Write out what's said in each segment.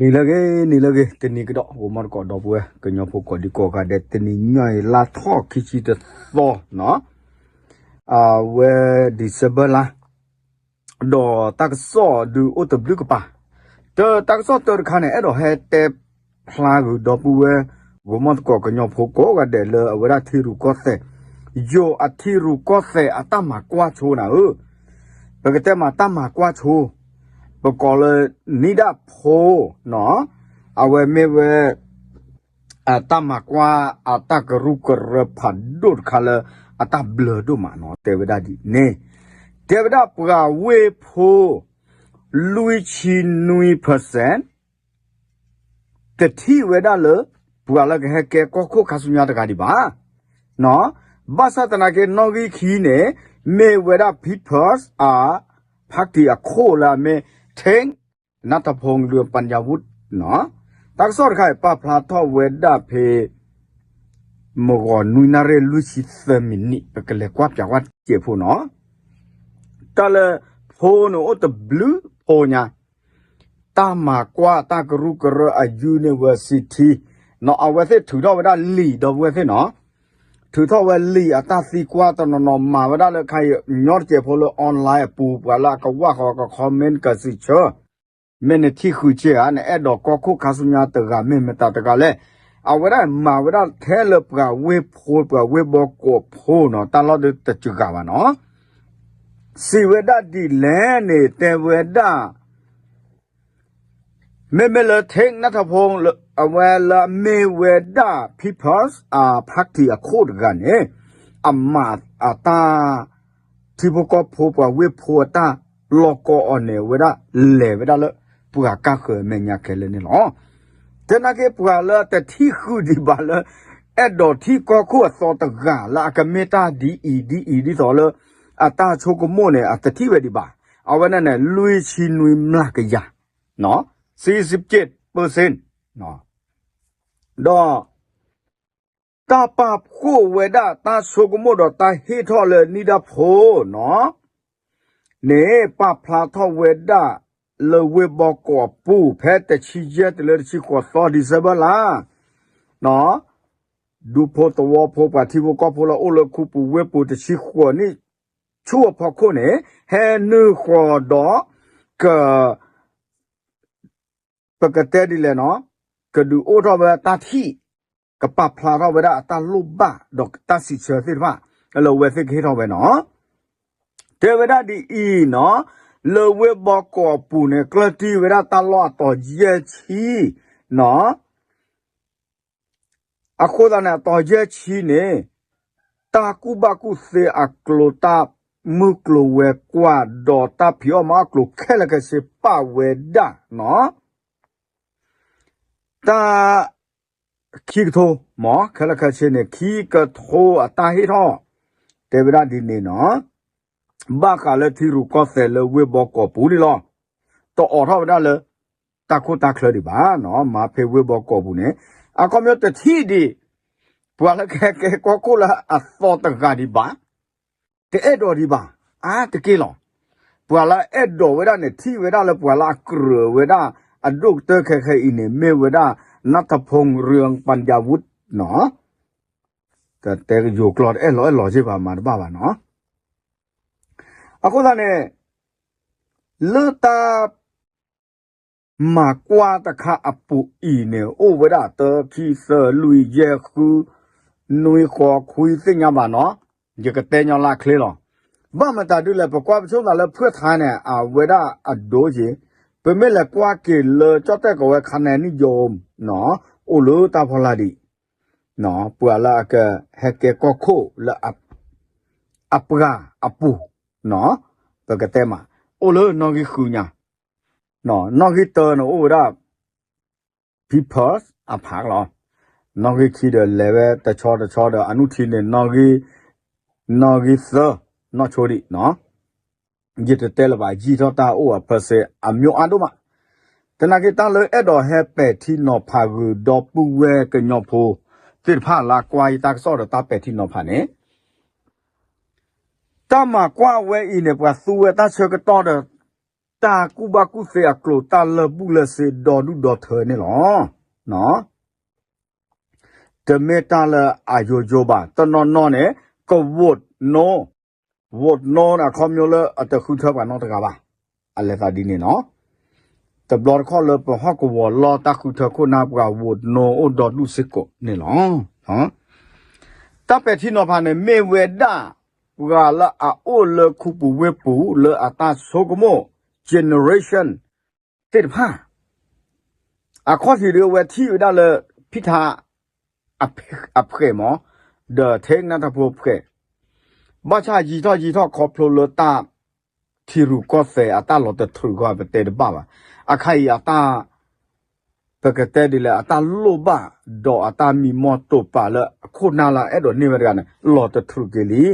နံၤလၢအဂ့ၤ နံၤလၢအဂ့ၤ တနံၤကဒီး ဂီၤမီတကိး ဒီပုၢ်ဝဲၢ်ကညီဖိကိးဒံကိးဂၤဒဲး တနံၤညါအံၤ လါထီၣ်ခံဆံတသီနီၤ, အဝဲ December လါ ဒီးတၢ်ကစီၣ်ဒုးအိၣ်တဘျုးကပၤ, တၢ်ကစီၣ်တၢတခါန့ၣ် အဲၣ်ဒိးဟဲတဲဖျါဂုာ်ဒီပုၢ်ဝဲၢ် ဂီၤမီတကိးကညီဖိကိးဂၤဒဲးလၢအဝဲဒၣ်ထံရူၢ်ကီၢ်သဲး, ယိၤအထံရူၢ်ကီၢ်သဲးအတၢ်မၤကွၢ်ဆိနၤဧၢ, ပကတဲမးတၢ်မၤကွၢ်ဆိ, ပကိးလၢ နံၣ်ဒၣ်ဖိနီၤ, အဝဲမ့ၢ်ဝဲ အတၢ်မၤကွၢ်အတၢ်ကရူၢ်ကရၢဖးဒိၣ်တခါလၢ အတၢ်ဘျၢဒိၣ်မးနီၤ တဲဝဲဒၣ်ဒ်န့ၣ်, တဲဝဲဒၣ်ပှၤဝ့ၢ်ဖိ လွံၢ်ဆံနွံ percent တထံၣ်ဝဲဒၣ်လၢ ပှၤလၢကဟဲကဲကီၢ်ခိၣ်ခါဆူညါတဂၤဒံးဘၣ်, ဘၣ်ဆၣ်သနာ်က့ နီၣ်ဂံၢ်ခံန့ၣ် မ့ၢ်ဝဲဒၣ် People's အ party အခိၣ်လၢအမ့ၢ် Thein နၢထီၣ်ဖိလွံၢ်ပၣ်ယၣ်ဝူၣ်နီၤ, တၢ်ကစီၣ်တခါအံၤ ပာ်ဖျါထီၣ်ဝဲဒၣ်ဖဲ မုၢ်ဂီၤနွံနၣ်ရံၣ်လွံၢ်ဆံသၢမံးနံး ပကလဲၤကွၢ်ပၠးကွၢ်စဲးဖိနီၤ, တၢ်လၢ ဖိန့ၣ်အိၣ်တဘျုးဖိညါ, တၢ်မၤကွၢ်တၢ်ကရူၢ်ကရၢအ university နီၤ အဝဲသ့ၣ်ထုးထီၣ်ဝဲဒၣ်လံာ်ဒီပုၢ်ဝဲၢ်သ့ၣ်နီၤ, ထုးထီၣ်ဝဲလံာ်အတၢ်သံကွၢ်တနီၤနီၤ မၤဝဲဒၣ်လၢခါအံၤ ညီတစဲးဖိလၢ online အပူၤ ပှၤလၢအကဝၢ်ဃီက comment ကစံးဆၢ မ့ၢ်နထံၣ်ဃုာ်စ့ၢ်ဧါ နအဲၣ်ဒိးကီၢ်ခိၣ်ခါဆူညါတဂၤမ့ၢ်မတၤတဂၤလဲၣ်, အဝဲဒၣ်မၤဝဲဒၣ်ထဲလၢပှၤဝ့ၢ်ဖိ ပှၤဝ့ၢ်ဘီကီးဖိနီၤ တၢ်လီၢ်ဒုးတစှၤဘၣ်နီၤ, စံးဝဲဒၣ်ဒ်လဲၣ်န့ၣ် တဲဝဲဒၣ် မ့မ့ၢ်လၢ Thein နၢထီၣ်ဖိ အဝဲလၢအမ့ၢ်ဝဲဒၣ် People's အ party အခိၣ်တဂၤန့ၣ် အမၤအတၢ် ထံဖိကီၢ်ဖိပှၤဝ့ၢ်ဖိအတၢ်လီၢ်ကီအီၤန့ၣ် အဝဲဒၣ်လဲၤဝဲဒၣ်လၢ ပှၤကါဃၢၤအမဲာ်ညါခဲလၢာ်န့ၣ်လီၤ. သနာ်က့ပှၤလၢတထံၣ်ဃုာ်ဒံးဘၣ်လၢ အဲၣ်ဒိးထံၣ်ကီၢ်ခိၣ်အသီတဂၤလၢအကမ့ၢ်တၢ်ဒ်အံၤဒ်အံၤဒ်သိးလၢ အတၢ်ဆိကမိၣ်န့ၣ် အတထံၣ်ဝဲဒံးဘၣ်. အဝဲဒၣ်န့ၣ် လွံၢ်ဆံနွံမျးကယၤ စံးစ့းက့း percent ဒီး တၢ်ပာ်ဖှိၣ်ဝဲဒၣ်တၢ်ဆိကမိၣ်ဒီးတၢ်ဟ့ၣ်ထီၣ်လၢနံၣ်ဒၣ်ဖိနီၤ န့ၣ် ပာ်ဖျါထီၣ်ဝဲဒၣ်လၢဝ့ၢ်ဘီကီးအပူၤ ဖဲတဆံယဲၢ်တုၤလၢတဆံဃိးသီ December လါ ဒူဖိသဝီဖိ ပှၤထံဖိကီၢ်ဖိလၢအိၣ်လၢခူပူၤဝ့ၢ်ပူၤ တဆံဃိးနံၣ် ဆူအဖီခိၣ်န့ၣ် ဟဲနုာ်ဃီၤဒီး က ပကတဲဒ်လဲၣ်နီၤ, ကဒုးအိၣ်ထီၣ်ဝဲတၢ်ထံၣ်, ကပာ်ဖျါထီၣ်ဝဲဒၣ်အတၢ်လိၣ်ဘၣ် ဒီးတၢ်စံးဆၢသ့ၣ်တဖၣ် လၢအဝဲသ့ၣ်ကဟ့ၣ်ထီၣ်ဝဲနီၤ. တဲဝဲဒၣ်ဒ်အံၤနီၤ, လၢဝ့ၢ်ဘီကီးအပူၤန့ၣ် ကျၢၢ်တံၢ်ဝဲဒၣ်တၢ်လီၢ်အတီၤယဲၢ်ဆံနီၤ အဃိသတးန့ၣ် အတီၤယဲၢ်ဆံန့ၣ် တၢ်ကူၣ်ဘၣ်ကူၣ်သ့အကျိၤ တၢ်မုၢ်ကျိၤဝဲၤကွာ် ဒီးတၢ်ဖံးအီၣ်မၤအီၣ်ကျိၤခဲလၢာ်ခဲဆ့ပာ်ဝဲဒၣ်နီၤ, တၢ် ခံကထိ မ့ၢ်ခဲလၢာ်ခဲဆ့န့ၣ် ခံကထိအတၢ်ဟ့ၣ်ထီၣ် တဲဝဲဒၣ်ဒ်န့ၣ်နီၤ. ဘၣ်ဃးလၢထံရူၢ်ကီၢ်သဲးလၢဝ့ၢ်ဘီကီးပူၤန့ၣ်လီၤ. တအိးထီၣ်ဝဲဒၣ်လၢ တၢ်ခိၣ်တၢ်ချၢဒံးဘၣ်နီၤ, မၤဖဲဝ့ၢ်ဘီကီးပူၤန့ၣ် အခီပညီတထံၣ်ဒံး ပှၤလၢကဟဲကဲကီၢ်ခိၣ်လၢအသီတဂၤဒံးဘၣ်, တအဲၣ်ဒိးဒံးဘၣ်, အါတက့ၢ်လီၤ. ပှၤလၢအအဲၣ်ဒိးဝဲဒၣ်န့ၣ် ထံၣ်ဝဲဒၣ်လၢပှၤလၢအကြၢးဝဲဒၣ် အဒိၣ်ကတၢၢ်ခဲခဲအံၤန့ၣ် မ့ၢ်ဝဲဒၣ် နၢထီၣ်ဖိလွံၢ်ပၣ်ယၣ်ဝူၣ်နီၤ တတဲယိၤကျိာ်တအဲၣ်လီၤအဲၣ်လီၤစ့ၢ်ဘၣ် မၤတဘၣ်ဘၣ်နီၤ. အဃိသတးန့ၣ် လၢတၢ်မၤကွၢ်တခါအပူၤအံၤန့ၣ် အိၣ်ဝဲဒၣ်တၢ ခံ သၢ လွံၢ် ယဲၢ် ဃု နွံ ဃိး ခွံ သ့ၣ်ညါဘၣ်နီၤ, ယကတဲညီလၢအချ့လီၤ. ဘၣ်မတၤဒ်လဲၣ် ပကွၢ်ပဆိသးလၢဖုၣ်ထါန့ၣ် အဝဲဒၣ်အဒိက့ၤ, ပမ့ၢ်လဲၤကွၢ်က့ၤလၢကၠီၣ်တဲၣ်ကဝဲၤ ခါနဲၣ်နံၣ်ယိၤ အိၣ်လၢတၢ်ဖီလာ်ဒံး ပှၤလၢအကဟဲကဲကီၢ်ခိၣ်လၢ အပှၤအပူၤ, ပကတဲမး, အိၣ်လၢနီၣ်ဂံၢ်ဃုညါ, နီၣ်ဂံၢ်တၢန့ၣ်အိၣ်ဝဲဒၣ် People's အဖးလီၤ. နီၣ်ဂံၢ်ခံဒီးလဲၤဝဲတဆီတဆီဒီး အနုထံန့ၣ် နီၣ်ဂံၢ်သၢ နီၣ်ဆိဒံးနီၤ. ယတတဲလၢၤဘၣ် ယံာ်ထီၣ်တၢ်အိၣ်အ percent အမျိုးအါဒိၣ်မး. သနာ်က့တၢ်လၢအဲၣ်ဒိးဟဲပဲာ်ထံနီၤဖးဂုာ်ဒီပုၢ်ဝဲၢ်ကညီဖိ သ့ၣ်တဖၣ်လၢအကွၢ်ယတၢ်ကစီၣ်ဒီးတၢ်ပဲာ်ထံနီၤဖးန့ၣ် တၢ်မၤကွၢ်ဝဲအံၤန့ၣ် ပှၤသူဝဲတၢ်ဆၢကတီၢ်ဒီး တၢ်ကူၣ်ဘၣ်ကူၣ်သ့အကျိၤ တၢ်လၢာ်ဘူၣ်လၢာ်စ့ဒီဒူၣ်ဒီထၢန့ၣ်လီၤ. တမ့ၢ်တၢ်လၢအယိယိဘၣ်, တနီၤနီၤန့ၣ် က vote no, vote no အခီပညီလၢအတဃုထၢပှၤနီတဂၤဘၣ်. အလဲၤသးဒ်န့ၣ်နီၤ. တဘျီတခီၣ်လၢပဟီၣ်ကဝီၤလီၢ်တၢ်ဃုထၢခိၣ်နၢ်ပှၤ vote no အိၣ်ဒီဒူၣ်စ့ၢ်ကီးန့ၣ်လီၤ. တၢ်ပဲာ်ထံနီၤဖးန့ၣ် မ့ၢ်ဝဲဒၣ် ပှၤလၢအအိၣ်လၢခူပူၤဝ့ၢ်ပူၤလၢအတၢ်ဆိကမိၣ် generation သ့ၣ်တဖၣ် အခီၣ်ထံးဒ်အဝဲထံၣ်ဝဲဒၣ်လၢ ဖံထါ အဖှဲးမး, ဒီး take နၢ်ထၢၣ်ဖိဖှဲး, ဘၣ်ဆၣ်ယံၤထီၣ်ယံၤထီၣ်ခီဖျိလၢတၢ်ထံရူၢ်ကီၢ်သဲးအတၢ်လီၤတတြူာ်ခီ ပတဲတဘၣ်ဘၣ်. အခါအံၤအတၢ် ပကတဲဒ်လဲၣ် အတၢ်လိၣ်ဘၣ် ဒီးအတၢ်မံမီၢ်တိာ်ပာ်လၢအခိၣ်နၢ်လၢအအဲၣ်ဒိးန့ၢ်ဝဲတဂၤန့ၣ် လီၤတတြူာ်က့ၤလံ.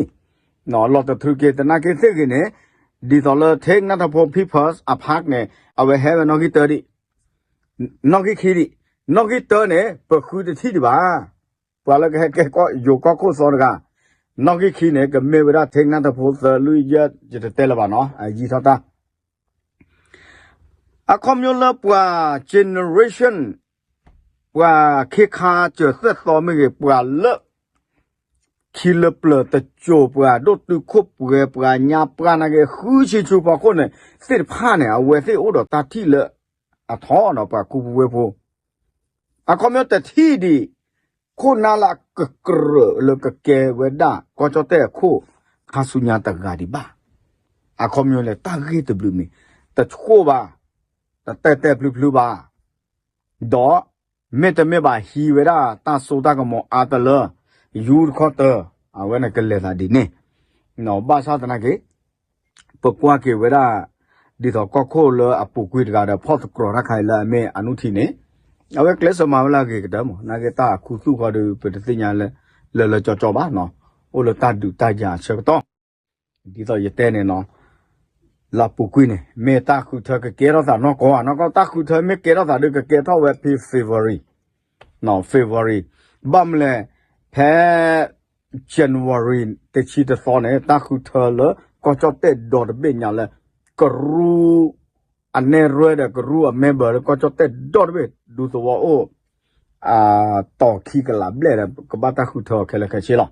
လီၤတတြူာ်က့ၤသနာ်က့သ့ၣ်ဂ့ၤန့ၣ် ဒ်သိးလၢ take နၢ်ထၢၣ်ဖိ People's Party န့ၣ် အဝဲဟဲဝဲနီၣ်ဂံၢ်တၢဒံး နီၣ်ဂံၢ်ခံဒံး, နီၣ်ဂံၢ်တၢန့ၣ် ပဃုတထံၣ်ဒံးဘၣ်. ပှၤလၢကဟဲကဲယိၤကီၢ်ခိၣ်သီတဂၤ, နီၣ်ဂံၢ်ခံန့ၣ် ကမ့ၢ်ဝဲဒၣ် take နၢ်ထၢၣ်ဖိ သၢ လွံၢ် ယဲၢ် ယတတဲလၢၤဘၣ်နီၤ, ယံၤထီၣ်တၢ် အခီပညီလၢပှၤ generation ပှၤခ့ခါစၢၤသွဲၣ်သီမ့ၢ်ဂ့ၤ, ပှၤလၢ ခံလၢပျၢၤတစိၤ ပှၤဒိၣ်တုာ်ခိၣ်ပှဲၤ ပှၤညါပှၢ်နာ်က့ ဃုဆံဆူဖီခိၣ်န့ၣ် သ့ၣ်တဖၣ်န့ၣ် အဝဲသ့ၣ်အိၣ်ဒီးတၢ်ထံၣ်လၢအထီနီၤ ပှၤခူပူၤဝ့ၢ်ပူၤ အခီပညီတထံၣ်ဒံး ခိၣ်နၢ်လၢအကကြၢးလၢကကဲဝဲဒၣ် ကီၢ်ကၠီၣ်တဲၣ်အခိၣ် ခါဆူညါတဂၤဒံးဘၣ်. အခီပညီလဲၣ် တၢ်ဂ့ၢ်တဘျုးမံၤ တဆိၣ်ဘၣ်, တတဲာ်တဲာ်ဖျုဖျုဘၣ်, ဒီး မ့တမ့ၢ်ဘၣ်ဟံးဝဲဒၣ်တၢ်စိတၢ်ကမီၤအါတလၢ ယူတခီတၢၤ, အဝဲန့ၣ်ကလဲၤသးဒ်န့ၣ်, ဘၣ်ဆၣ်သနာ်က့ ပကွၢ်က့ၤဝဲဒၣ် ဒ်သိးကီၢ်ခိၣ်လၢအပူၤကွံာ်တဂၤဒီး ဖီၣ်သတြီၤတၢ်ခါအံၤလၢအမ့ၢ်အနုထံန့ၣ်, အဝဲကျဲးစၢးမၤဝဲလၢအဂ့ၤကတၢၢ်မး, နာ်က့တၢ်အခူသူၣ်ဃီဒီး ပတသ့ၣ်ညါလၢ လၢလၢကၠီကၠီဘၣ်နီၤ, အိၣ်လၢတၢ်ဒုးတၢ်ယၤအဆၢကတီၢ် ဒ်သိးယတဲန့ၣ်နီၤ, လၢအပူၤကွံာ်န့ၣ် မ့ၢ်တၢ်ဃုထၢကကဲထီၣ်သးနီၢ်ကီၢ်ဧါ, နီၢ်ကီၢ်တၢ်ဃုထၢမ့ၢ်ကဲထီၣ်သးဒီး ကကဲထီၣ်ဝဲဖဲ February, February, ဘၣ်မနုၤလဲၣ်, ဖဲ January တဆံတသီန့ၣ် တၢ်ဃုထၢလၢကီၢ်ကၠီၣ်တဲၣ်ဒီတဘ့ၣ်ညါလၢ ကရူ အနဲၣ်ရွဲဒီးကရူအ member လၢကီၢ်ကၠီၣ်တဲၣ်ဒီတဘ့ၣ် ဒူသဝီအိၣ် တီၤခံကလးဘျဲၣ်ဒီး ကဘၣ်တၢ်ဃုထၢအီၤခဲလၢာ်ခဲဆ့လီၤ.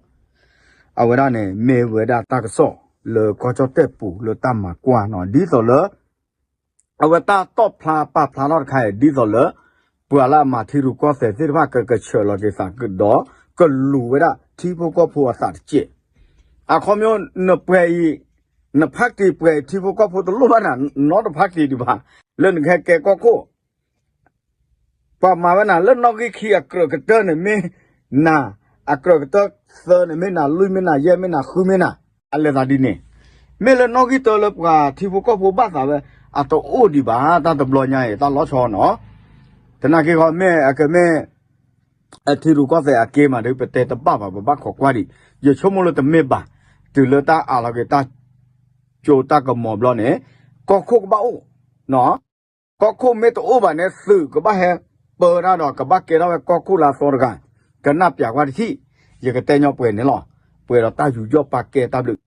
အဝဲဒၣ်န့ၣ် မ့ၢ်ဝဲဒၣ်တၢ်ကစီၣ်လၢကီၢ်ကၠီၣ်တဲၣ်ပူၤလၢတၢ်မၤကွၢ်နီၤ, ဒ်သိးလၢ အဝဲတၢ်တီၣ်ဖျါပာ်ဖျါထီၣ်တခါအံၤ ဒ်သိးလၢ ပှၤလၢအမၤထံရူၢ်ကီၢ်သဲးသ့ၣ်တဖၣ်ကကဆၢးလီၤက့ၤသးကဒီး ကလူၤဝဲဒၣ်ထံဖိကီၢ်ဖိအသးတစဲး, အခီပညီ နပှဲၤအံၤ နဖးတံၢ်ပှဲၤအံၤ ထံဖိကီၢ်ဖိတလိၣ်ဘၣ်နၤ, နီတဖးတံၢ်ဒံးဘၣ်, လၢနကဟဲကဲကီၢ်ခိၣ် ပှၤမၤဝဲနၤလၢနီၣ်ဂံၢ်ခံအကြၢးကတၢၢ်န့ၣ်မ့ၢ်နၤ, အကြၢးကတၢၢ်သၢန့ၣ်မ့ၢ်နၤ, လွံၢ်မ့ၢ်နၤ, ယဲၢ်မ့ၢ်နၤ, ဃုမ့ၢ်နၤ, အလဲၤသးဒ်န့ၣ်, မ့ၢ်လၢနီၣ်ဂံၢ်တၢလၢပှၤထံဖိကီၢ်ဖိဘၣ်သးဝဲ အတအိၣ်ဒံးဘၣ် တၢ်တဘျီညါအံၤ တၢ်လီၤဆီနီၤ, သနာ်က့ဂီၢ်မ့ၢ်အကမ့ၢ် အထံရူၢ်ကီၢ်သဲးအက့မးဒီး ပတဲတဘၣ်ဘၣ် ပဘၣ်ခိးကွၢ်ဒံး, ယဆိကမိၣ်လၢတမ့ၢ်ဘၣ်, တုၤလၢတၢ်အးလီၤက့ၤတၢ်ကၠိတၢ်ကမီၤဘျီန့ၣ် ကီၢ်ခိၣ်ကဘၣ်အိၣ်, ကီၢ်ခိၣ်မ့ၢ်တအိၣ်ဘၣ်န့ၣ် သုးကဘၣ်ဟဲပၢတၢ်ဒီး ကဘၣ်ကဲထီၣ်ဝဲကီၢ်ခိၣ်လၢအသီတဂၤ, ကနၣ်ပျးကွၢ်တထံၣ်, ယကတဲညီပှဲၤန့ၣ်လီၤ, ပှဲၤဒီးတၢ်ယူးယီၣ်ပာ်ကဲတၢ်ဘျုး